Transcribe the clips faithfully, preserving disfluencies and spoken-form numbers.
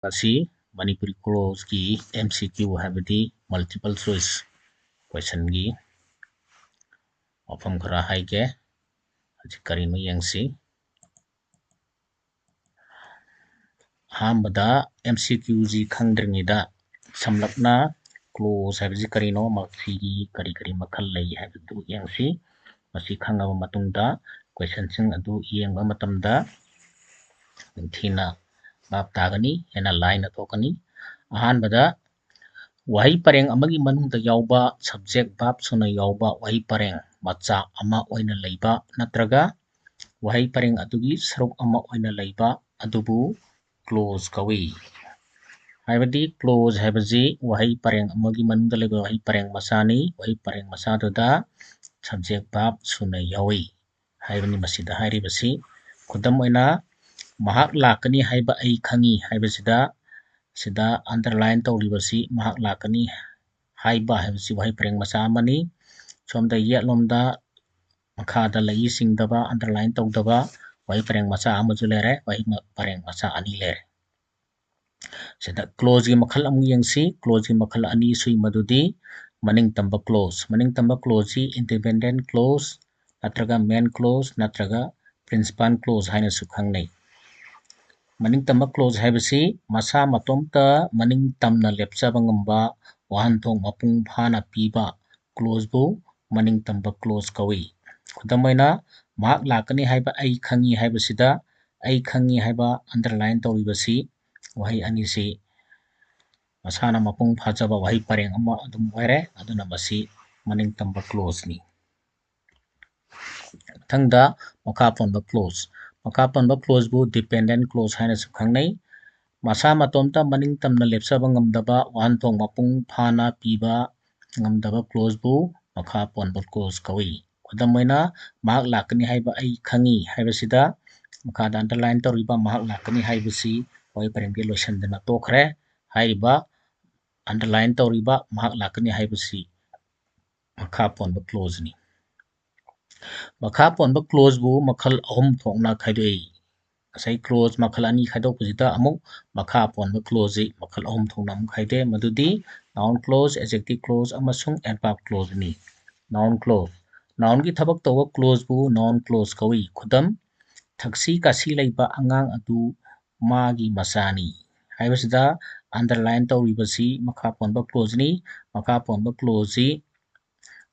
ꯑꯁꯤ Manipuri clauseꯀꯤ M C Q ꯍꯥꯏꯕꯗꯤ multiple choice questionꯒꯤ ꯋꯥꯐꯝ ꯈꯔ ꯍꯥꯏꯒꯦ꯫ ꯍꯧꯖꯤꯛ ꯀꯔꯤꯅꯣ ꯌꯦꯡꯁꯤ꯫ ꯑꯍꯥꯟꯕꯗ M C Qꯁꯤ ꯈꯪꯗ꯭ꯔꯤꯉꯩꯗ ꯁꯝꯂꯞꯅ clause ꯍꯥꯏꯕꯁꯤ ꯀꯔꯤꯅꯣ, ꯃꯁꯤꯒꯤ ꯀꯔꯤ ꯀꯔꯤ ꯃꯈꯜ ꯂꯩ ꯍꯥꯏꯕꯗꯨ ꯌꯦꯡꯁꯤ꯫ ꯃꯁꯤ ꯈꯪꯉꯕ ꯃꯇꯨꯡꯗ questionꯁꯤꯡ ꯑꯗꯨ ꯌꯦꯡꯕ ꯃꯇꯝꯗ ꯅꯤꯡꯊꯤꯅ ꯚꯥꯞ ꯇꯥꯒꯅꯤ, ꯍꯦꯟꯅ ꯂꯥꯏꯅ ꯊꯣꯛꯀꯅꯤ꯫ ꯑꯍꯥꯟꯕꯗ, ꯋꯥꯍꯩ ꯄꯔꯦꯡ ꯑꯃꯒꯤ ꯃꯅꯨꯡꯗ ꯌꯥꯎꯕ subject verb ꯁꯨꯅ ꯌꯥꯎꯕ ꯋꯥꯍꯩ ꯄꯔꯦꯡ ꯃꯆꯥ ꯑꯃ ꯑꯣꯏꯅ ꯂꯩꯕ ꯅꯠꯇ꯭ꯔꯒ ꯋꯥꯍꯩ ꯄꯔꯦꯡ ꯑꯗꯨꯒꯤ ꯁꯔꯨꯛ ꯑꯃ ꯑꯣꯏꯅ ꯂꯩꯕ ꯑꯗꯨꯕꯨ clause ꯀꯧꯏ꯫ ꯍꯥꯏꯕꯗꯤ clause ꯍꯥꯏꯕꯁꯤ ꯋꯥꯍꯩ ꯄꯔꯦꯡ ꯑꯃꯒꯤ ꯃꯅꯨꯡꯗ ꯂꯩꯕ ꯋꯥꯍꯩ ꯄꯔꯦꯡ ꯃꯆꯥꯅꯤ꯫ ꯋꯥꯍꯩ ꯄꯔꯦꯡ ꯃꯆꯥꯗꯨꯗ subject verb ꯁꯨꯅ ꯌꯥꯎꯏ ꯍꯥꯏꯕꯅꯤ ꯃꯁꯤꯗ ꯍꯥꯏꯔꯤꯕꯁꯤ꯫ ꯈꯨꯗꯝ ꯑꯣꯏꯅ, "ꯃꯍꯥꯛ ꯂꯥꯛꯀꯅꯤ ꯍꯥꯏꯕ ꯑꯩ ꯈꯪꯏ" ꯍꯥꯏꯕꯁꯤꯗ, ꯁꯤꯗ underline ꯇꯧꯔꯤꯕꯁꯤ "ꯃꯍꯥꯛ ꯂꯥꯛꯀꯅꯤ" ꯍꯥꯏꯕ ꯍꯥꯏꯕꯁꯤ ꯋꯥꯍꯩ ꯄꯔꯦꯡ ꯃꯆꯥ ꯑꯃꯅꯤ꯫ ꯁꯣꯝꯗ ꯌꯦꯠꯂꯣꯝꯗ ꯃꯈꯥꯗ ꯂꯩꯏ ꯆꯤꯡꯗꯕ underline ꯇꯧꯗꯕ ꯋꯥꯍꯩ ꯄꯔꯦꯡ ꯃꯆꯥ ꯑꯃꯁꯨ ꯂꯩꯔꯦ, ꯋꯥꯍꯩ ꯃ-, ꯄꯔꯦꯡ ꯃꯆꯥ ꯑꯅꯤ ꯂꯩꯔꯦ꯫ ꯁꯤꯗ clauseꯀꯤ ꯃꯈꯜ ꯑꯃꯨꯛ ꯌꯦꯡꯁꯤ꯫ Clauseꯀꯤ ꯃꯈꯜ ꯑꯅꯤ ꯁꯨꯏ, ꯃꯗꯨꯗꯤ ꯃꯅꯤꯡ ꯇꯝꯕ clause꯫ ꯃꯅꯤꯡ ꯇꯝꯕ clauseꯁꯤ independent clause ꯅꯠꯇ꯭ꯔꯒ main clause ꯅꯠꯇ꯭ꯔꯒ principal clause ꯍꯥꯏꯅꯁꯨ ꯈꯪꯅꯩ꯫ ꯃꯅꯤꯡ ꯇꯝꯕ clause ꯍꯥꯏꯕꯁꯤ ꯃꯁꯥ ꯃꯇꯣꯝꯇ ꯃꯅꯤꯡ ꯇꯝꯅ ꯂꯦꯞꯆꯕ ꯉꯝꯕ ꯋꯥꯍꯟꯊꯣꯛ ꯃꯄꯨꯡ ꯐꯥꯅ ꯄꯤꯕ clauseꯕꯨ ꯃꯅꯤꯡ ꯇꯝꯕ clause ꯀꯧꯏ꯫ ꯈꯨꯗꯝ ꯑꯣꯏꯅ, "ꯃꯍꯥꯛ ꯂꯥꯛꯀꯅꯤ ꯍꯥꯏꯕ ꯑꯩ ꯈꯪꯏ" ꯍꯥꯏꯕꯁꯤꯗ "ꯑꯩ ꯈꯪꯏ" ꯍꯥꯏꯕ underline ꯇꯧꯔꯤꯕꯁꯤ ꯋꯥꯍꯩ ꯑꯅꯤꯁꯤ ꯃꯁꯥꯅ ꯃꯄꯨꯡ ꯐꯥꯖꯕ ꯋꯥꯍꯩ ꯄꯔꯦꯡ ꯑꯃ ꯑꯗꯨꯝ ꯑꯣꯏꯔꯦ꯫ ꯑꯗꯨꯅ ꯃꯁꯤ ꯃꯅꯤꯡ ꯇꯝꯕ clauseꯅꯤ꯫ ꯃꯊꯪꯗ ꯃꯈꯥ ꯄꯣꯟꯕ clause꯫ ꯃꯈꯥ ꯄꯣꯟꯕ clauseꯕꯨ dependent clause ꯍꯥꯏꯅꯁꯨ ꯈꯪꯅꯩ꯫ ꯃꯁꯥ ꯃꯇꯣꯝꯇ ꯃꯅꯤꯡ ꯇꯝꯅ ꯂꯦꯞꯆꯕ ꯉꯝꯗꯕ, ꯋꯥꯍꯟꯊꯣꯛ ꯃꯄꯨꯡ ꯐꯥꯅ ꯄꯤꯕ ꯉꯝꯗꯕ clauseꯕꯨ ꯃꯈꯥ ꯄꯣꯟꯕ clause ꯀꯧꯏ꯫ ꯈꯨꯗꯝ ꯑꯣꯏꯅ, "ꯃꯍꯥꯛ ꯂꯥꯛꯀꯅꯤ ꯍꯥꯏꯕ ꯑꯩ ꯈꯪꯏ" ꯍꯥꯏꯕꯁꯤꯗ ꯃꯈꯥꯗ underline ꯇꯧꯔꯤꯕ "ꯃꯍꯥꯛ ꯂꯥꯛꯀꯅꯤ" ꯍꯥꯏꯕꯁꯤ ꯋꯥꯍꯩ ꯄꯔꯦꯡꯗꯤ ꯂꯣꯏꯁꯤꯟꯗꯅ ꯇꯣꯛꯈ꯭ꯔꯦ꯫ ꯍꯥꯏꯔꯤꯕ underline ꯇꯧꯔꯤꯕ "ꯃꯍꯥꯛ ꯂꯥꯛꯀꯅꯤ" ꯍꯥꯏꯕꯁꯤ ꯃꯈꯥ ꯄꯣꯟꯕ clauseꯅꯤ꯫ ꯃꯈꯥ ꯄꯣꯟꯕ clauseꯕꯨ ꯃꯈꯜ ꯑꯍꯨꯝ ꯊꯣꯛꯅ ꯈꯥꯏꯗꯣꯛꯏ꯫ ꯉꯁꯥꯏ clause ꯃꯈꯜ ꯑꯅꯤ ꯈꯥꯏꯗꯣꯛꯄꯁꯤꯗ ꯑꯃꯨꯛ ꯃꯈꯥ ꯄꯣꯟꯕ clauseꯁꯤ ꯃꯈꯜ ꯑꯍꯨꯝ ꯊꯣꯛꯅ ꯑꯃꯨꯛ ꯈꯥꯏꯗꯣꯛꯑꯦ꯫ ꯃꯗꯨꯗꯤ noun clause, adjective clause ꯑꯃꯁꯨꯡ adverb clauseꯅꯤ꯫ Noun clause, nounꯒꯤ ꯊꯕꯛ ꯇꯧꯕ clauseꯄꯨ noun clause ꯀꯧꯏ꯫ ꯈꯨꯗꯝ, ꯊꯛꯁꯤ ꯈꯥꯁꯤ ꯂꯩꯕ ꯑꯉꯥꯡ ꯑꯗꯨ ꯃꯥꯒꯤ ꯃꯆꯥꯅꯤ ꯍꯥꯏꯕꯁꯤꯗ underline ꯇꯧꯔꯤꯕꯁꯤ ꯃꯈꯥ ꯄꯣꯟꯕ clauseꯅꯤ꯫ ꯃꯈꯥ ꯄꯣꯟꯕ clauseꯁꯤ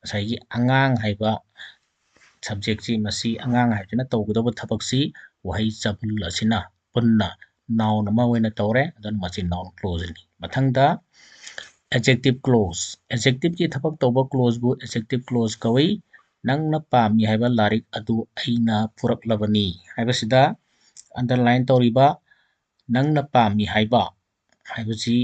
ꯉꯁꯥꯏꯒꯤ ꯑꯉꯥꯡ ꯍꯥꯏꯕ subjectꯁꯤ, ꯃꯁꯤ ꯑꯉꯥꯡ ꯍꯥꯏꯕꯁꯤꯅ ꯇꯧꯒꯗꯧꯕ ꯊꯕꯛꯁꯤ ꯋꯥꯍꯩ ꯆꯕꯨꯜ ꯑꯁꯤꯅ ꯄꯨꯟꯅ noun ꯑꯃ ꯑꯣꯏꯅ ꯇꯧꯔꯦ꯫ ꯑꯗꯨꯅ ꯃꯁꯤ noun clauseꯅꯤ꯫ ꯃꯊꯪꯗ adjective clause, adjectiveꯀꯤ ꯊꯕꯛ ꯇꯧꯕ clauseꯕꯨ adjective clause ꯀꯧꯏ꯫ ꯅꯪꯅ ꯄꯥꯝꯃꯤ ꯍꯥꯏꯕ ꯂꯥꯏꯔꯤꯛ ꯑꯗꯨ ꯑꯩꯅ ꯄꯨꯔꯛꯂꯕꯅꯤ ꯍꯥꯏꯕꯁꯤꯗ underline ꯇꯧꯔꯤꯕ ꯅꯪꯅ ꯄꯥꯝꯃꯤ ꯍꯥꯏꯕ ꯍꯥꯏꯕꯁꯤ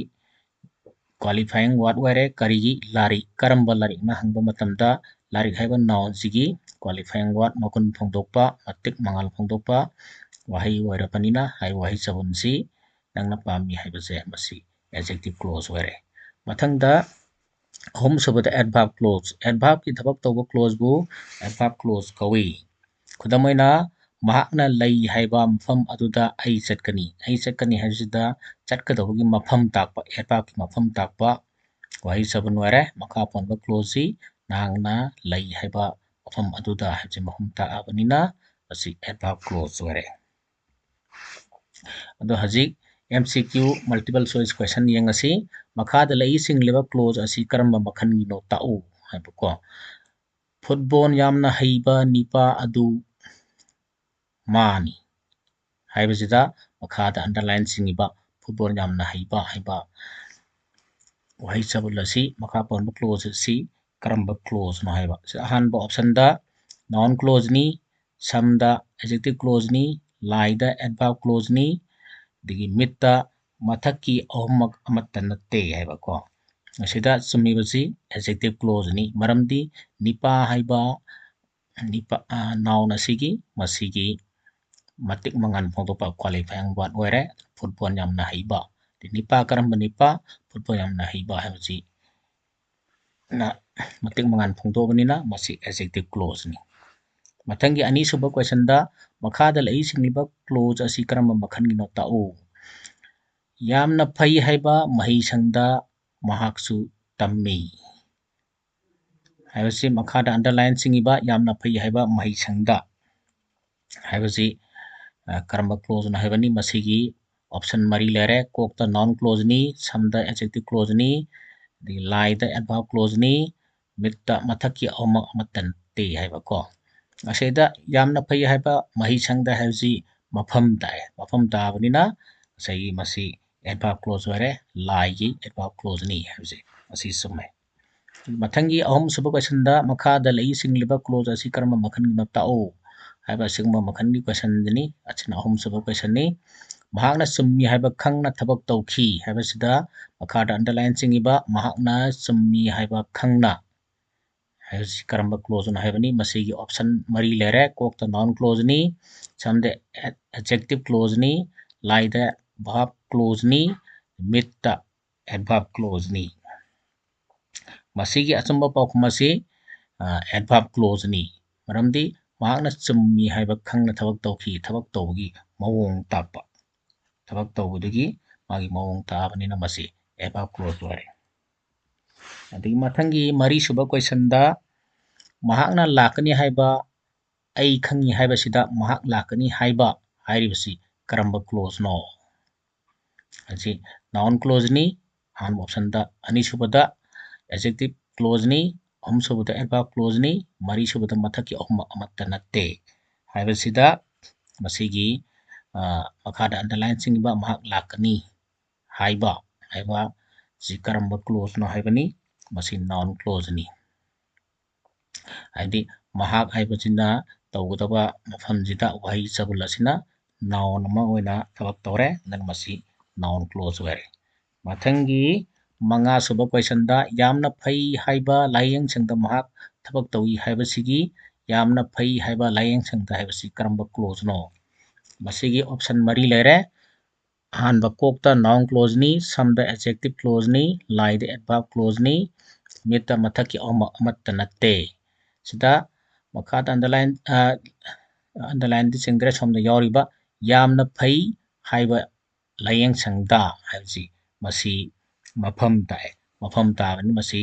qualifying word ꯑꯣꯏꯔꯦ꯫ ꯀꯔꯤꯒꯤ ꯂꯥꯏꯔꯤꯛ, ꯀꯔꯝꯕ ꯂꯥꯏꯔꯤꯛꯅ ꯍꯪꯕ ꯃꯇꯝꯗ ꯂꯥꯏꯔꯤꯛ ꯍꯥꯏꯕ nounꯁꯤꯒꯤ qualifying word ꯃꯒꯨꯟ ꯐꯣꯡꯗꯣꯛꯄ, ꯃꯇꯤꯛ ꯃꯉꯥꯜ ꯐꯣꯡꯗꯣꯛꯄ ꯋꯥꯍꯩ ꯑꯣꯏꯔꯕꯅꯤꯅ ꯍꯥꯏꯔꯤꯕ ꯋꯥꯍꯩ ꯆꯕꯨꯟꯁꯤ ꯅꯪꯅ ꯄꯥꯝꯃꯤ ꯍꯥꯏꯕꯁꯦ ꯃꯁꯤ adjective clause ꯑꯣꯏꯔꯦ꯫ ꯃꯊꯪꯗ ꯑꯍꯨꯝꯁꯨꯕꯗ adverb clause, adverbꯀꯤ ꯊꯕꯛ ꯇꯧꯕ clauseꯕꯨ adverb clause ꯀꯧꯏ꯫ ꯈꯨꯗꯝ ꯑꯣꯏꯅ, ꯃꯍꯥꯛꯅ ꯂꯩ ꯍꯥꯏꯕ ꯃꯐꯝ ꯑꯗꯨꯗ ꯑꯩ ꯆꯠꯀꯅꯤ꯫ ꯑꯩ ꯆꯠꯀꯅꯤ ꯍꯥꯏꯕꯁꯤꯗ ꯆꯠꯀꯗꯧꯕꯒꯤ ꯃꯐꯝ ꯇꯥꯛꯄ, adverbꯀꯤ ꯃꯐꯝ ꯇꯥꯛꯄ ꯋꯥꯍꯩ ꯆꯕꯨꯟ ꯑꯣꯏꯔꯦ꯫ ꯃꯈꯥ ꯄꯣꯟꯕ clauseꯁꯤ ꯅꯍꯥꯛꯅ ꯂꯩ ꯍꯥꯏꯕ ꯃꯐꯝ ꯑꯗꯨꯗ ꯍꯥꯏꯕꯁꯤ ꯃꯐꯝ ꯇꯥꯛꯑꯕꯅꯤꯅ ꯃꯁꯤ adverb clause ꯑꯣꯏꯔꯦ꯫ ꯑꯗꯣ ꯍꯧꯖꯤꯛ M C Q multiple choice question ꯌꯦꯡꯉꯁꯤ꯫ ꯃꯈꯥꯗ ꯂꯩꯔꯤ ꯆꯤꯡꯂꯤꯕ clause ꯑꯁꯤ ꯀꯔꯝꯕ ꯃꯈꯜꯒꯤꯅꯣ ꯇꯥꯛꯎ ꯍꯥꯏꯕꯀꯣ꯫ ꯐꯨꯠꯕꯣꯜ ꯌꯥꯝꯅ ꯍꯩꯕ ꯅꯤꯄꯥ ꯑꯗꯨ ꯃꯥꯅꯤ ꯍꯥꯏꯕꯁꯤꯗ ꯃꯈꯥꯗ underline ꯆꯤꯡꯉꯤꯕ ꯐꯨꯠꯕꯣꯜ ꯌꯥꯝꯅ ꯍꯩꯕ ꯍꯥꯏꯕ ꯋꯥꯍꯩ ꯆꯕꯨꯜ ꯑꯁꯤ, ꯃꯈꯥ ꯄꯣꯟꯕ clause ꯑꯁꯤ ꯀꯔꯝꯕ clauseꯅꯣ ꯍꯥꯏꯕ꯫ ꯁꯤ ꯑꯍꯥꯟꯕ optionꯗ noun clauseꯅꯤ, ꯁꯝꯗ adjective clauseꯅꯤ, ꯂꯥꯏꯗ adverb clauseꯅꯤ, ꯑꯗꯒꯤ ꯃꯤꯠꯇ ꯃꯊꯛꯀꯤ ꯑꯍꯨꯝꯃꯛ ꯑꯃꯠꯇ ꯅꯠꯇꯦ ꯍꯥꯏꯕꯀꯣ꯫ ꯑꯁꯤꯗ ꯆꯨꯝꯃꯤꯕꯁꯤ adjective clauseꯅꯤ, ꯃꯔꯝꯗꯤ ꯅꯤꯄꯥ ꯍꯥꯏꯕ ꯅꯤꯄꯥ, ꯑ, noun ꯑꯁꯤꯒꯤ, ꯃꯁꯤꯒꯤ ꯃꯇꯤꯛ ꯃꯉꯥꯜ ꯐꯣꯡꯗꯣꯛꯄ qualifying word ꯑꯣꯏꯔꯦ꯫ ꯐꯨꯠꯕꯣꯜ ꯌꯥꯝꯅ ꯍꯩꯕ꯫ ꯅꯤꯄꯥ ꯀꯔꯝꯕ ꯅꯤꯄꯥ? ꯐꯨꯠꯕꯣꯜ ꯌꯥꯝꯅ ꯍꯩꯕ ꯍꯥꯏꯕꯁꯤ ꯅ ꯃꯇꯤꯛ ꯃꯉꯥꯜ ꯐꯣꯡꯗꯣꯛꯑꯕꯅꯤꯅ ꯃꯁꯤ adjective clauseꯅꯤ꯫ ꯃꯊꯪꯒꯤ ꯑꯅꯤꯁꯨꯕ questionꯗ ꯃꯈꯥꯗ ꯂꯩꯁꯤꯡꯂꯤꯕ clause ꯑꯁꯤ ꯀꯔꯝꯕ ꯃꯈꯜꯒꯤꯅꯣ ꯇꯥꯛꯎ꯫ ꯌꯥꯝꯅ ꯐꯩ ꯍꯥꯏꯕ ꯃꯍꯩꯁꯪꯗ ꯃꯍꯥꯛꯁꯨ ꯇꯝꯃꯤ ꯍꯥꯏꯕꯁꯤ ꯃꯈꯥꯗ underline ꯆꯤꯡꯉꯤꯕ ꯌꯥꯝꯅ ꯐꯩ ꯍꯥꯏꯕ ꯃꯍꯩꯁꯪꯗ ꯍꯥꯏꯕꯁꯤ, ꯑ, ꯀꯔꯝꯕ clauseꯅꯣ ꯍꯥꯏꯕꯅꯤ꯫ ꯃꯁꯤꯒꯤ option ꯃꯔꯤ ꯂꯩꯔꯦ꯫ ꯀꯣꯛꯇ noun clauseꯅꯤ, ꯁꯝꯗ adjective clauseꯅꯤ, ꯑꯗꯒꯤ ꯂꯥꯏꯗ adverb clauseꯅꯤ, ꯃꯤꯠꯇ ꯃꯊꯛꯀꯤ ꯑꯍꯨꯝꯃꯛ ꯑꯃꯠꯇ ꯅꯠꯇꯦ ꯍꯥꯏꯕꯀꯣ꯫ ꯑꯁꯤꯗ ꯌꯥꯝꯅ ꯐꯩ ꯍꯥꯏꯕ ꯃꯍꯩꯁꯪꯗ ꯍꯥꯏꯕꯁꯤ ꯃꯐꯝ ꯇꯥꯏ꯫ ꯃꯐꯝ ꯇꯥꯕꯅꯤꯅ ꯉꯁꯥꯏꯒꯤ ꯃꯁꯤ adverb clause ꯑꯣꯏꯔꯦ, ꯂꯥꯏꯒꯤ adverb clauseꯅꯤ ꯍꯥꯏꯕꯁꯦ ꯑꯁꯤ ꯆꯨꯝꯃꯦ꯫ ꯃꯊꯪꯒꯤ ꯑꯍꯨꯝꯁꯨꯕ questionꯗ ꯃꯈꯥꯗ ꯂꯩꯁꯤꯡꯂꯤꯕ clause ꯑꯁꯤ ꯀꯔꯝꯕ ꯃꯈꯜꯒꯤꯅꯣ ꯇꯥꯛꯎ ꯍꯥꯏꯕ ꯑꯁꯤꯒꯨꯝꯕ ꯃꯈꯜꯒꯤ questionꯗꯨꯅꯤ꯫ ꯑꯁꯤꯅ ꯑꯍꯨꯝꯁꯨꯕ questionꯅꯤ꯫ ꯃꯍꯥꯛꯅ ꯆꯨꯝꯃꯤ ꯍꯥꯏꯕ ꯈꯪꯅ ꯊꯕꯛ ꯇꯧꯈꯤ ꯍꯥꯏꯕꯁꯤꯗ ꯃꯈꯥꯗ underline ꯆꯤꯡꯉꯤꯕ ꯃꯍꯥꯛꯅ ꯆꯨꯝꯃꯤ ꯍꯥꯏꯕ ꯈꯪꯅ ꯍꯥꯏꯕꯁꯤ ꯀꯔꯝꯕ clauseꯅꯣ ꯍꯥꯏꯕꯅꯤ꯫ ꯃꯁꯤꯒꯤ option ꯃꯔꯤ ꯂꯩꯔꯦ꯫ ꯀꯣꯛꯇ noun clauseꯅꯤ, ꯁꯝꯗ ad-, adjective clauseꯅꯤ, ꯂꯥꯏꯗ verb clauseꯅꯤ, ꯃꯤꯠꯇ adverb clauseꯅꯤ꯫ ꯃꯁꯤꯒꯤ ꯑꯆꯨꯝꯕ ꯄꯥꯎꯈꯨꯝ ꯑꯁꯤ, ꯑ, adverb clauseꯅꯤ꯫ ꯃꯔꯝꯗꯤ ꯃꯍꯥꯛꯅ ꯆꯨꯝꯃꯤ ꯍꯥꯏꯕ ꯈꯪꯅ ꯊꯕꯛ ꯇꯧꯈꯤ, ꯊꯕꯛ ꯇꯧꯕꯒꯤ ꯃꯑꯣꯡ ꯇꯥꯛꯄ꯫ ꯊꯕꯛ ꯇꯧꯕꯗꯨꯒꯤ ꯃꯥꯒꯤ ꯃꯑꯣꯡ ꯇꯥꯕꯅꯤꯅ ꯃꯁꯤ adverb clause ꯑꯣꯏꯔꯦ꯫ ꯑꯗꯒꯤ ꯃꯊꯪꯒꯤ ꯃꯔꯤꯁꯨꯕ questionꯗ ꯃꯍꯥꯛꯅ ꯂꯥꯛꯀꯅꯤ ꯍꯥꯏꯕ ꯑꯩ ꯈꯪꯉꯤ ꯍꯥꯏꯕꯁꯤꯗ ꯃꯍꯥꯛ ꯂꯥꯛꯀꯅꯤ ꯍꯥꯏꯕ ꯍꯥꯏꯔꯤꯕꯁꯤ ꯀꯔꯝꯕ clauseꯅꯣ? ꯑꯁꯤ noun clauseꯅꯤ, ꯑꯍꯥꯟꯕ optionꯗ, ꯑꯅꯤꯁꯨꯕꯗ adjective clauseꯅꯤ, ꯑꯍꯨꯝꯁꯨꯕꯗ adverb clauseꯅꯤ, ꯃꯔꯤꯁꯨꯕꯗ ꯃꯊꯛꯀꯤ ꯑꯍꯨꯝꯃꯛ ꯑꯃꯠꯇ ꯅꯠꯇꯦ ꯍꯥꯏꯕꯁꯤꯗ ꯃꯁꯤꯒꯤ, ꯑ, ꯃꯈꯥꯗ underline ꯆꯤꯡꯕ ꯃꯍꯥꯛ ꯂꯥꯛꯀꯅꯤ ꯍꯥꯏꯕ, ꯍꯥꯏꯕ ꯁꯤ ꯀꯔꯝꯕ clauseꯅꯣ ꯍꯥꯏꯕꯅꯤ꯫ ꯃꯁꯤ noun clauseꯅꯤ꯫ ꯍꯥꯏꯗꯤ ꯃꯍꯥꯛ ꯍꯥꯏꯕꯁꯤꯅ ꯇꯧꯒꯗꯕ ꯃꯐꯝꯁꯤꯗ ꯋꯥꯍꯩ ꯆꯕꯨꯜ ꯑꯁꯤꯅ noun ꯑꯃ ꯑꯣꯏꯅ ꯊꯕꯛ ꯇꯧꯔꯦ, ꯑꯗꯨꯅ ꯃꯁꯤ noun clause ꯑꯣꯏꯔꯦ꯫ ꯃꯊꯪꯒꯤ ꯃꯉꯥꯁꯨꯕ questionꯗ ꯌꯥꯝꯅ ꯐꯩ ꯍꯥꯏꯕ ꯂꯥꯏꯌꯦꯡꯁꯪꯗ ꯃꯍꯥꯛ ꯊꯕꯛ ꯇꯧꯏ ꯍꯥꯏꯕꯁꯤꯒꯤ ꯌꯥꯝꯅ ꯐꯩ ꯍꯥꯏꯕ ꯂꯥꯏꯌꯦꯡꯁꯪꯗ ꯍꯥꯏꯕꯁꯤ ꯀꯔꯝꯕ clauseꯅꯣ? ꯃꯁꯤꯒꯤ option ꯃꯔꯤ ꯂꯩꯔꯦ꯫ ꯑꯍꯥꯟꯕ ꯀꯣꯛꯇ noun clauseꯅꯤ, ꯁꯝꯗ adjective clauseꯅꯤ, ꯂꯥꯏꯗ adverb clauseꯅꯤ, ꯃꯤꯠꯇ ꯃꯊꯛꯀꯤ ꯑꯍꯨꯝꯃꯛ ꯑꯃꯠꯇ ꯅꯠꯇꯦ꯫ ꯁꯤꯗ ꯃꯈꯥꯗ ꯑꯟꯗꯔꯂꯥꯏꯟ ꯑꯟꯗꯔꯂꯥꯏꯟꯗꯤ ꯆꯤꯡꯗ꯭ꯔꯦ꯫ ꯁꯣꯝꯗ ꯌꯥꯎꯔꯤꯕ "ꯌꯥꯝꯅ ꯐꯩ" ꯍꯥꯏꯕ ꯂꯥꯏꯌꯦꯡ ꯁꯪꯗ ꯍꯥꯏꯕꯁꯤ ꯃꯁꯤ ꯃꯐꯝ ꯇꯥꯛꯑꯦ꯫ ꯃꯐꯝ ꯇꯥꯕꯅꯤ꯫ ꯃꯁꯤ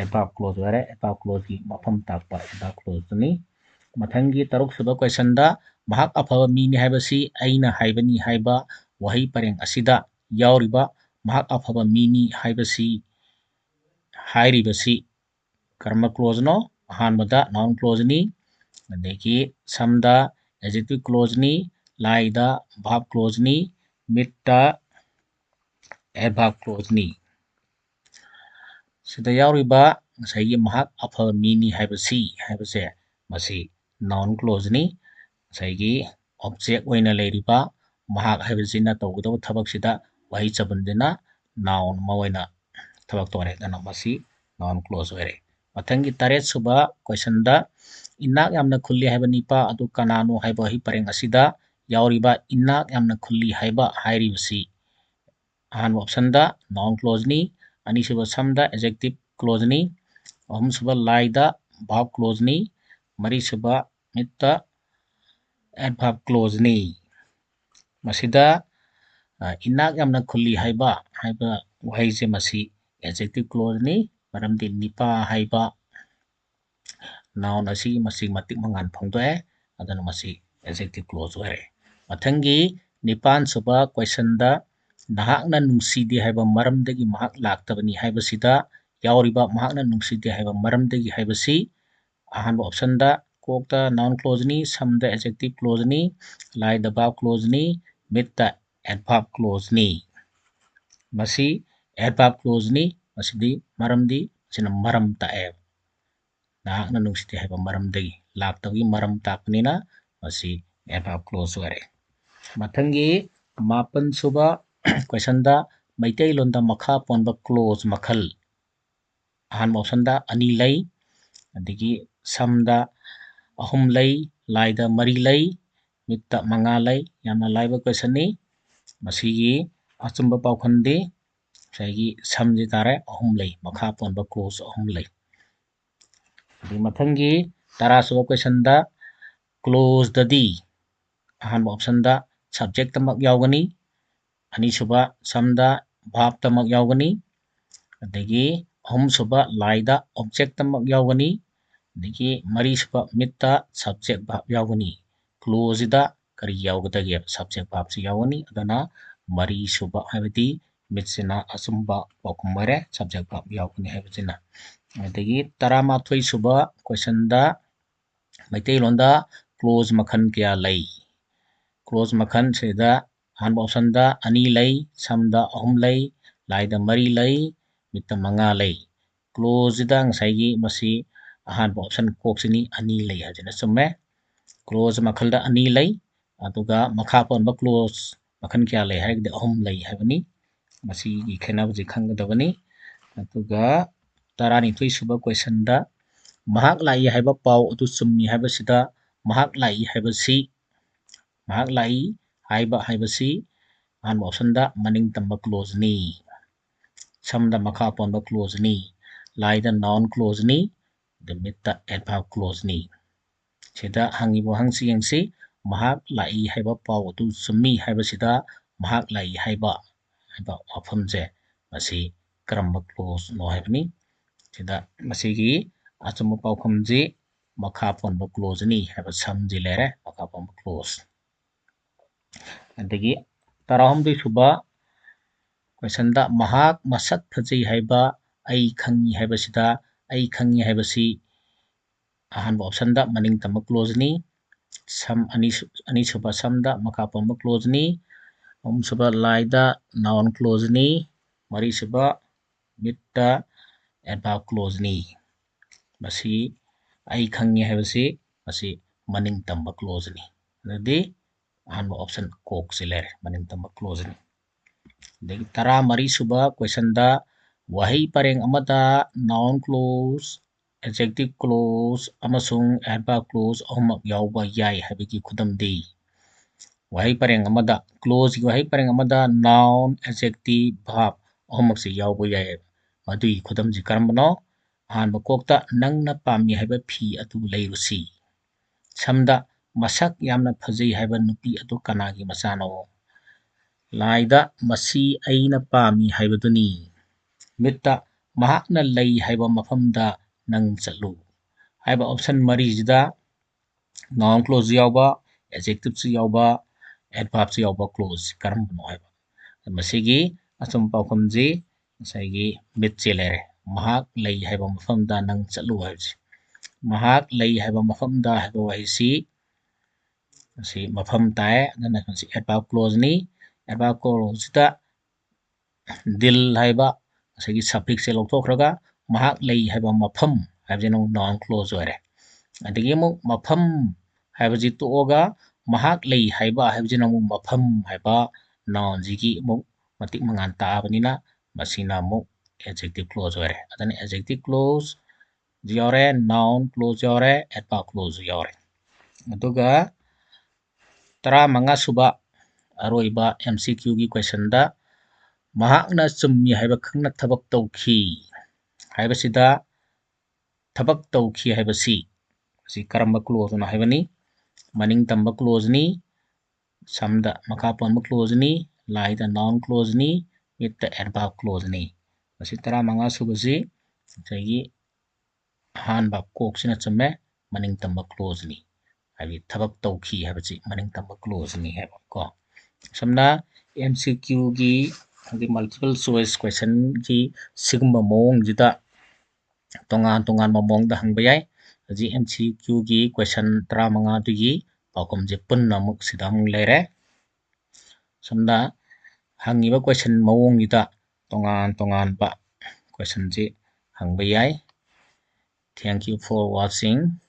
adverb clause ꯑꯣꯏꯔꯦ꯫ Adverb clauseꯀꯤ ꯃꯐꯝ ꯇꯥꯛꯄ adverb clauseꯅꯤ꯫ ꯃꯊꯪꯒꯤ ꯇꯔꯨꯛꯁꯨꯕ questionꯗ "ꯃꯍꯥꯛ ꯑꯐꯕ ꯃꯤꯅꯤ" ꯍꯥꯏꯕꯁꯤ "ꯑꯩꯅ ꯍꯥꯏꯕꯅꯤ" ꯍꯥꯏꯕ ꯋꯥꯍꯩ ꯄꯔꯦꯡ ꯑꯁꯤꯗ ꯌꯥꯎꯔꯤꯕ "ꯃꯍꯥꯛ ꯑꯐꯕ ꯃꯤꯅꯤ" ꯍꯥꯏꯕꯁꯤ ꯍꯥꯏꯔꯤꯕꯁꯤ ꯀꯔꯝꯕ clauseꯅꯣ? ꯑꯍꯥꯟꯕꯗ noun clauseꯅꯤ, ꯑꯗꯒꯤ ꯁꯝꯗ adjective clauseꯅꯤ, ꯂꯥꯏꯗ verb clauseꯅꯤ, ꯃꯤꯠꯇ adverb clauseꯅꯤ꯫ ꯁꯤꯗ ꯌꯥꯎꯔꯤꯕ ꯉꯁꯥꯏꯒꯤ "ꯃꯍꯥꯛ ꯑꯐꯕ ꯃꯤꯅꯤ" ꯍꯥꯏꯕꯁꯤ ꯍꯥꯏꯕꯁꯦ ꯃꯁꯤ noun clauseꯅꯤ꯫ ꯉꯁꯥꯏꯒꯤ object ꯑꯣꯏꯅ ꯂꯩꯔꯤꯕ "ꯃꯍꯥꯛ" ꯍꯥꯏꯕꯁꯤꯅ ꯇꯧꯒꯗꯕ ꯊꯕꯛꯁꯤꯗ ꯋꯥꯍꯩ ꯆꯕꯨꯟꯁꯤꯅ noun ꯑꯃ ꯑꯣꯏꯅ ꯊꯕꯛ ꯇꯧꯔꯦ꯫ ꯑꯗꯨꯅ ꯃꯁꯤ noun clause ꯑꯣꯏꯔꯦ꯫ ꯃꯊꯪꯒꯤ ꯇꯔꯦꯠꯁꯨꯕ questionꯗ "ꯏꯅꯥꯛ ꯌꯥꯝꯅ ꯈꯨꯜꯂꯤ" ꯍꯥꯏꯕ ꯅꯤꯄꯥ ꯑꯗꯨ ꯀꯅꯥꯅꯣ ꯍꯥꯏꯕ ꯋꯥꯍꯩ ꯄꯔꯦꯡ ꯑꯁꯤꯗ ꯌꯥꯎꯔꯤꯕ "ꯏꯅꯥꯛ ꯌꯥꯝꯅ ꯈꯨꯜꯂꯤ" ꯍꯥꯏꯕ ꯍꯥꯏꯔꯤꯕꯁꯤ ꯑꯍꯥꯟꯕ optionꯗ noun clauseꯅꯤ, ꯑꯅꯤꯁꯨꯕ ꯁꯝꯗ adjective clauseꯅꯤ, ꯑꯍꯨꯝꯁꯨꯕ ꯂꯥꯏꯗ verb clauseꯅꯤ, ꯃꯔꯤꯁꯨꯕ ꯃꯤꯠꯇ adverb clauseꯅꯤ꯫ ꯃꯁꯤꯗ "ꯏꯅꯥꯛ ꯌꯥꯝꯅ ꯈꯨꯜꯂꯤ" ꯍꯥꯏꯕ ꯍꯥꯏꯕ ꯋꯥꯍꯩꯁꯦ ꯃꯁꯤ adjective clauseꯅꯤ, ꯃꯔꯝꯗꯤ ꯅꯤꯄꯥ ꯍꯥꯏꯕ noun ꯑꯁꯤ ꯃꯁꯤ ꯃꯇꯤꯛ ꯃꯉꯥꯜ ꯐꯣꯡꯗꯣꯛꯑꯦ꯫ ꯑꯗꯨꯅ ꯃꯁꯤ adjective clause ꯑꯣꯏꯔꯦ꯫ ꯃꯊꯪꯒꯤ ꯅꯤꯄꯥꯟꯁꯨꯕ questionꯗ "ꯅꯍꯥꯛꯅ ꯅꯨꯡꯁꯤꯗꯦ" ꯍꯥꯏꯕ ꯃꯔꯝꯗꯒꯤ ꯃꯍꯥꯛ ꯂꯥꯛꯇꯕꯅꯤ ꯍꯥꯏꯕꯁꯤꯗ ꯌꯥꯎꯔꯤꯕ "ꯃꯍꯥꯛꯅ ꯅꯨꯡꯁꯤꯗꯦ" ꯍꯥꯏꯕ ꯃꯔꯝꯗꯒꯤ ꯍꯥꯏꯕꯁꯤ ꯑꯍꯥꯟꯕ optionꯗ ꯀꯣꯛꯇ noun clauseꯅꯤ, ꯁꯝꯗ adjective clauseꯅꯤ, ꯂꯥꯏꯗ verb clauseꯅꯤ, ꯃꯤꯠꯇ adverb clauseꯅꯤ꯫ ꯃꯁꯤ adverb clauseꯅꯤ꯫ ꯃꯁꯤꯗꯤ ꯃꯔꯝꯗꯤ ꯃꯁꯤꯅ ꯃꯔꯝ ꯇꯥꯛꯑꯦ꯫ "ꯅꯍꯥꯛꯅ ꯅꯨꯡꯁꯤꯗꯦ" ꯍꯥꯏꯕ ꯃꯔꯝꯗꯒꯤ ꯂꯥꯛꯇꯕꯒꯤ ꯃꯔꯝ ꯇꯥꯛꯄꯅꯤꯅ ꯃꯁꯤ adverb clause ꯑꯣꯏꯔꯦ꯫ ꯃꯊꯪꯒꯤ ꯃꯥꯄꯟꯁꯨꯕ questionꯗ ꯃꯩꯇꯩꯂꯣꯟꯗ ꯃꯈꯥ ꯄꯣꯟꯕ clause ꯃꯈꯜ ꯑꯍꯥꯟꯕ optionꯗ ꯑꯅꯤ ꯂꯩ, ꯑꯗꯒꯤ ꯁꯝꯗ ꯑꯍꯨꯝ ꯂꯩ, ꯂꯥꯏꯗ ꯃꯔꯤ ꯂꯩ, ꯃꯤꯠꯇ ꯃꯉꯥ ꯂꯩ꯫ ꯌꯥꯝꯅ ꯂꯥꯏꯕ questionꯅꯤ꯫ ꯃꯁꯤꯒꯤ ꯑꯆꯨꯝꯕ ꯄꯥꯎꯈꯨꯝꯗꯤ ꯉꯁꯥꯏꯒꯤ ꯁꯝꯁꯤ ꯇꯥꯔꯦ, ꯑꯍꯨꯝ ꯂꯩ, ꯃꯈꯥ ꯄꯣꯟꯕ clause ꯑꯍꯨꯝ ꯂꯩ꯫ ꯑꯗꯩ ꯃꯊꯪꯒꯤ ꯇꯔꯥꯁꯨꯕ questionꯗ clauseꯗꯗꯤ ꯑꯍꯥꯟꯕ optionꯗ subjectꯇꯃꯛ ꯌꯥꯎꯒꯅꯤ, ꯑꯅꯤꯁꯨꯕ ꯁꯝꯗ verbꯇꯃꯛ ꯌꯥꯎꯒꯅꯤ, ꯑꯗꯒꯤ ꯑꯍꯨꯝꯁꯨꯕ ꯂꯥꯏꯗ objectꯇꯃꯛ ꯌꯥꯎꯒꯅꯤ, ꯑꯗꯒꯤ ꯃꯔꯤꯁꯨꯕ ꯃꯤꯠꯇ subject verb ꯌꯥꯎꯒꯅꯤ꯫ Clauseꯁꯤꯗ ꯀꯔꯤ ꯌꯥꯎꯒꯗꯒꯦ? Subject verbꯁꯤ ꯌꯥꯎꯒꯅꯤ꯫ ꯑꯗꯨꯅ ꯃꯔꯤꯁꯨꯕ ꯍꯥꯏꯕꯗꯤ ꯃꯤꯠꯁꯤꯅ ꯑꯆꯨꯝꯕ ꯄꯥꯎꯈꯨꯝ ꯑꯣꯏꯔꯦ, subject verb ꯌꯥꯎꯒꯅꯤ ꯍꯥꯏꯕꯁꯤꯅ꯫ ꯑꯗꯒꯤ ꯇꯔꯥꯃꯥꯊꯣꯏꯁꯨꯕ questionꯗ ꯃꯩꯇꯩꯂꯣꯟꯗ clause ꯃꯈꯜ ꯀꯌꯥ ꯂꯩ? Clause ꯃꯈꯜꯁꯤꯗ ꯑꯍꯥꯟꯕ optionꯗ ꯑꯅꯤ ꯂꯩ, ꯁꯝꯗ ꯑꯍꯨꯝ ꯂꯩ, ꯂꯥꯏꯗ ꯃꯔꯤ ꯂꯩ, ꯃꯤꯠꯇ ꯃꯉꯥ ꯂꯩ꯫ Clauseꯁꯤꯗ ꯉꯁꯥꯏꯒꯤ ꯃꯁꯤ ꯑꯍꯥꯟꯕ option ꯀꯣꯛꯁꯤꯅꯤ, ꯑꯅꯤ ꯂꯩ ꯍꯥꯏꯁꯤꯅ ꯆꯨꯝꯃꯦ꯫ Clause ꯃꯈꯜꯗ ꯑꯅꯤ ꯂꯩ, ꯑꯗꯨꯒ ꯃꯈꯥ ꯄꯣꯟꯕ clause ꯃꯈꯜ ꯀꯌꯥ ꯂꯩ ꯍꯥꯏꯔꯒꯗꯤ ꯑꯍꯨꯝ ꯂꯩ ꯍꯥꯏꯕꯅꯤ꯫ ꯃꯁꯤꯒꯤ ꯈꯦꯠꯅꯕꯁꯤ ꯈꯪꯒꯗꯕꯅꯤ꯫ ꯑꯗꯨꯒ ꯇꯔꯥꯅꯤꯊꯣꯏꯁꯨꯕ questionꯗ ꯃꯍꯥꯛ ꯂꯥꯛꯏ ꯍꯥꯏꯕ ꯄꯥꯎ ꯑꯗꯨ ꯆꯨꯝꯃꯤ ꯍꯥꯏꯕꯁꯤꯗ ꯃꯍꯥꯛ ꯂꯥꯛꯏ ꯍꯥꯏꯕꯁꯤ, ꯃꯍꯥꯛ ꯂꯥꯛꯏ ꯍꯥꯏꯕ ꯍꯥꯏꯕꯁꯤ ꯑꯍꯥꯟꯕ optionꯗ ꯃꯅꯤꯡ ꯇꯝꯕ clauseꯅꯤ, ꯁꯝꯗ ꯃꯈꯥ ꯄꯣꯟꯕ clauseꯅꯤ, ꯂꯥꯏꯗ noun clauseꯅꯤ, ꯑꯗ ꯃꯤꯠꯇ adverb clauseꯅꯤ꯫ ꯁꯤꯗ ꯍꯪꯉꯤꯕ ꯋꯥꯍꯪꯁꯤ ꯌꯦꯡꯁꯤ, ꯃꯍꯥꯛ ꯂꯥꯛꯏ ꯍꯥꯏꯕ ꯄꯥꯎ ꯑꯗꯨ ꯆꯨꯝꯃꯤ ꯍꯥꯏꯕꯁꯤꯗ ꯃꯍꯥꯛ ꯂꯥꯛꯏ ꯍꯥꯏꯕ ꯍꯥꯏꯕ ꯋꯥꯐꯝꯁꯦ ꯃꯁꯤ ꯀꯔꯝꯕ clauseꯅꯣ ꯍꯥꯏꯕꯅꯤ꯫ ꯁꯤꯗ ꯃꯁꯤꯒꯤ ꯑꯆꯨꯝꯕ ꯄꯥꯎꯈꯨꯝꯁꯤ ꯃꯈꯥ ꯄꯣꯟꯕ clauseꯅꯤ ꯍꯥꯏꯕ ꯁꯝꯁꯤ ꯂꯩꯔꯦ, ꯃꯈꯥ ꯄꯣꯟꯕ clause꯫ ꯑꯗꯒꯤ ꯇꯔꯥꯍꯨꯝꯗꯣꯏꯁꯨꯕ questionꯗ ꯃꯍꯥꯛ ꯃꯁꯛ ꯐꯖꯩ ꯍꯥꯏꯕ ꯑꯩ ꯈꯪꯉꯤ ꯍꯥꯏꯕꯁꯤꯗ ꯑꯩ ꯈꯪꯉꯤ ꯍꯥꯏꯕꯁꯤ ꯑꯍꯥꯟꯕ optionꯗ ꯃꯅꯤꯡ ꯇꯝꯕ clauseꯅꯤ, ꯁꯝ ꯑꯅꯤ, ꯑꯅꯤꯁꯨꯕ ꯁꯝꯗ ꯃꯈꯥ ꯄꯣꯟꯕ clauseꯅꯤ, ꯑꯍꯨꯝꯁꯨꯕ ꯂꯥꯏꯗ noun clauseꯅꯤ, ꯃꯔꯤꯁꯨꯕ ꯃꯤꯠꯇ adverb clauseꯅꯤ꯫ ꯃꯁꯤ ꯑꯩ ꯈꯪꯉꯤ ꯍꯥꯏꯕꯁꯤ ꯃꯁꯤ ꯃꯅꯤꯡ ꯇꯝꯕ clauseꯅꯤ꯫ ꯑꯗꯨꯗꯤ ꯑꯍꯥꯟꯕ option ꯀꯣꯛꯁꯤ ꯂꯩꯔꯦ, ꯃꯅꯤꯡ ꯇꯝꯕ clauseꯅꯤ꯫ ꯑꯗꯒꯤ ꯇꯔꯥꯃꯔꯤꯁꯨꯕ questionꯗ ꯋꯥꯍꯩ ꯄꯔꯦꯡ ꯑꯃꯗ noun clause, adjective clause ꯑꯃꯁꯨꯡ adverb clause ꯑꯍꯨꯝꯃꯛ ꯌꯥꯎꯕ ꯌꯥꯏ ꯍꯥꯏꯕꯒꯤ ꯈꯨꯗꯝꯗꯤ? ꯋꯥꯍꯩ ꯄꯔꯦꯡ ꯑꯃꯗ, clauseꯀꯤ ꯋꯥꯍꯩ ꯄꯔꯦꯡ ꯑꯃꯗ noun, adjective, verb ꯑꯍꯨꯝꯃꯛꯁꯤ ꯌꯥꯎꯕ ꯌꯥꯏ꯫ ꯃꯗꯨꯒꯤ ꯈꯨꯗꯝꯁꯤ ꯀꯔꯝꯕꯅꯣ? ꯑꯍꯥꯟꯕ ꯀꯣꯛꯇ ꯅꯪꯅ ꯄꯥꯝꯃꯤ ꯍꯥꯏꯕ ꯐꯤ ꯑꯗꯨ ꯂꯩꯔꯨꯁꯤ꯫ ꯁꯝꯗ ꯃꯁꯛ ꯌꯥꯝꯅ ꯐꯖꯩ ꯍꯥꯏꯕ ꯅꯨꯄꯤ ꯑꯗꯨ ꯀꯅꯥꯒꯤ ꯃꯆꯥꯅꯣ? ꯂꯥꯏꯗ ꯃꯁꯤ ꯑꯩꯅ ꯄꯥꯝꯃꯤ ꯍꯥꯏꯕꯗꯨꯅꯤ꯫ ꯃꯤꯠꯇ ꯃꯍꯥꯛꯅ ꯂꯩ ꯍꯥꯏꯕ ꯃꯐꯝꯗ ꯅꯪ ꯆꯠꯂꯨ꯫ ꯍꯥꯏꯕ option ꯃꯔꯤꯁꯤꯗ noun clause ꯌꯥꯎꯕ, adjective ꯁꯨ ꯌꯥꯎꯕ, adverb ꯁꯨ ꯌꯥꯎꯕ clause ꯁꯤ ꯀꯔꯝꯕꯅꯣ ꯍꯥꯏꯕ꯫ ꯃꯁꯤꯒꯤ ꯑꯆꯨꯝꯕ ꯄꯥꯎꯈꯨꯝꯁꯤ ꯉꯁꯥꯏꯒꯤ ꯃꯤꯠꯁꯦ ꯂꯩꯔꯦ꯫ ꯃꯍꯥꯛ ꯂꯩ ꯍꯥꯏꯕ ꯃꯐꯝꯗ ꯅꯪ ꯆꯠꯂꯨ ꯍꯥꯏꯕꯁꯤ꯫ ꯃꯍꯥꯛ ꯂꯩ ꯍꯥꯏꯕ ꯃꯐꯝꯗ ꯍꯥꯏꯕ ꯋꯥꯍꯩꯁꯤ ꯃꯁꯤ ꯃꯐꯝ ꯇꯥꯏ꯫ ꯑꯗꯨꯅ ꯃꯁꯤ adverb clause ꯅꯤ꯫ Adverb clause ꯁꯤꯗ ꯗꯤꯜ ꯍꯥꯏꯕ ꯉꯁꯥꯏꯒꯤ suffix ꯁꯦ ꯂꯧꯊꯣꯛꯈ꯭ꯔꯒ ꯃꯍꯥꯛ ꯂꯩ ꯍꯥꯏꯕ ꯃꯐꯝ ꯍꯥꯏꯕꯁꯤꯅ ꯑꯃꯨꯛ noun clause ꯑꯣꯏꯔꯦ꯫ ꯑꯗꯒꯤ ꯑꯃꯨꯛ ꯃꯐꯝ ꯍꯥꯏꯕꯁꯤ ꯇꯣꯛꯑꯒ ꯃꯍꯥꯛ ꯂꯩ ꯍꯥꯏꯕ ꯍꯥꯏꯕꯁꯤꯅ ꯑꯃꯨꯛ ꯃꯐꯝ ꯍꯥꯏꯕ noun ꯁꯤꯒꯤ ꯑꯃꯨꯛ ꯃꯇꯤꯛ ꯃꯉꯥꯜ ꯇꯥꯛꯑꯕꯅꯤꯅ ꯃꯁꯤꯅ ꯑꯃꯨꯛ adjective clause ꯑꯣꯏꯔꯦ꯫ ꯑꯗꯨꯅ adjective clause ꯁꯨ ꯌꯥꯎꯔꯦ, noun clause ꯌꯥꯎꯔꯦ, adverb clause ꯁꯨ ꯌꯥꯎꯔꯦ꯫ ꯑꯗꯨꯒ ꯇꯔꯥꯃꯉꯥ ꯁꯨꯕ ꯑꯔꯣꯏꯕ M C Q ꯒꯤ question ꯗ ꯃꯍꯥꯛꯅ ꯆꯨꯝꯃꯤ ꯍꯥꯏꯕ ꯈꯪꯅ ꯊꯕꯛ ꯇꯧꯈꯤ ꯍꯥꯏꯕꯁꯤꯗ ꯊꯕꯛ ꯇꯧꯈꯤ ꯍꯥꯏꯕꯁꯤ ꯃꯁꯤ ꯀꯔꯝꯕ clause ꯅꯣ ꯍꯥꯏꯕꯅꯤ? ꯃꯅꯤꯡ ꯇꯝꯕ clause ꯅꯤ, ꯁꯝꯗ ꯃꯈꯥ ꯄꯣꯟꯕ clause ꯅꯤ, ꯂꯥꯏꯗ noun clause ꯅꯤ, ꯃꯤꯠꯇ adverb clause ꯅꯤ꯫ ꯃꯁꯤ ꯇꯔꯥꯃꯉꯥ ꯁꯨꯕꯁꯤ ꯉꯁꯥꯏꯒꯤ ꯑꯍꯥꯟꯕ ꯀꯣꯛꯁꯤꯅ ꯆꯨꯝꯃꯦ, ꯃꯅꯤꯡ ꯇꯝꯕ clause ꯅꯤ꯫ ꯍꯥꯏꯕꯗꯤ ꯊꯕꯛ ꯇꯧꯈꯤ ꯍꯥꯏꯕꯁꯤ ꯃꯅꯤꯡ ꯇꯝꯕ clause ꯅꯤ ꯍꯥꯏꯕ ꯀꯣ꯫ ꯁꯝꯅ M C Q ꯒꯤ ꯍꯥꯏꯗꯤ multiple choice question ꯒꯤ ꯁꯤꯒꯨꯝꯕ ꯃꯑꯣꯡꯁꯤꯗ ꯇꯣꯉꯥꯟ ꯇꯣꯉꯥꯟꯕ ꯃꯑꯣꯡꯗ ꯍꯪꯕ ꯌꯥꯏ꯫ ꯍꯧꯖꯤꯛ M C Q ꯒꯤ question ꯇꯔꯥꯃꯉꯥꯗꯨꯒꯤ ꯄꯥꯎꯈꯨꯝꯁꯦ ꯄꯨꯟꯅ ꯑꯃꯨꯛ ꯁꯤꯗ ꯑꯃꯨꯛ ꯂꯩꯔꯦ꯫ ꯁꯣꯝꯗ ꯍꯪꯉꯤꯕ question ꯃꯑꯣꯡꯁꯤꯗ ꯇꯣꯉꯥꯟ ꯇꯣꯉꯥꯟꯕ question ꯁꯤ ꯍꯪꯕ ꯌꯥꯏ꯫ Thank you for watching.